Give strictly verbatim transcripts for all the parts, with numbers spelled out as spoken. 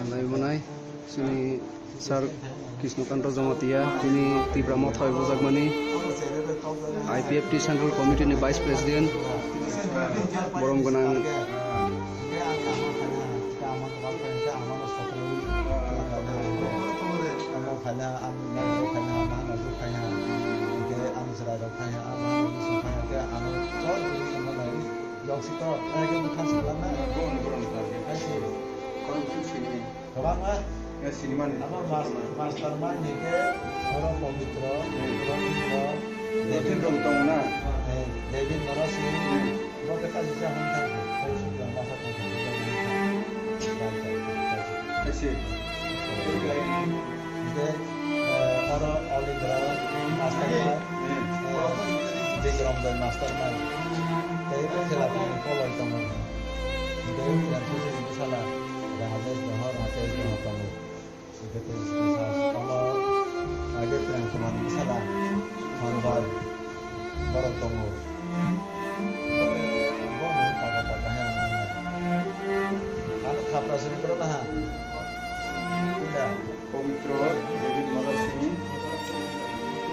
Nai bunai, chini Sir Krishnakanta Jamatia, tini Tipra Motha bai bujakmani, I P F T Central Committee ni Vice President, borom gwnang. Kwbangma. Ya, sinimani. Abo mas-, mastermind ni khe oro Pabitra, hmm, Pabitra, David rok tongo na? Eh, David Marasin, hmm, bo khe kaisa hwn thang khe, khe sujang basa thang khe, khe sujang basa thang khe. Kaisa. Hwnkhe, eh, oro Olidra, mastermind, hmm, eh, Bikram Dai mastermind. Tei bo khela tongwi koloi tongo. Hwnkhe, Rajesh Dhohor, Rajesh Dhohor tongo. Hwnkhe tei bwsa ano age Prem Kumar bwsala Thonjai borok tongo. Bo no taka taka he ano. Ano khapra sini borok na ha. Pila. Pabitra, David Motha Singh,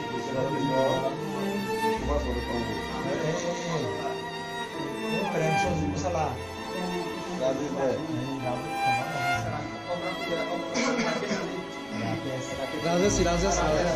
Bwsala Subhas borok tongo. Eh, eh, eh, eh. Bo Prem Singh bwsala. Rajesh de. Rajesh, Rajesh, Rajesh.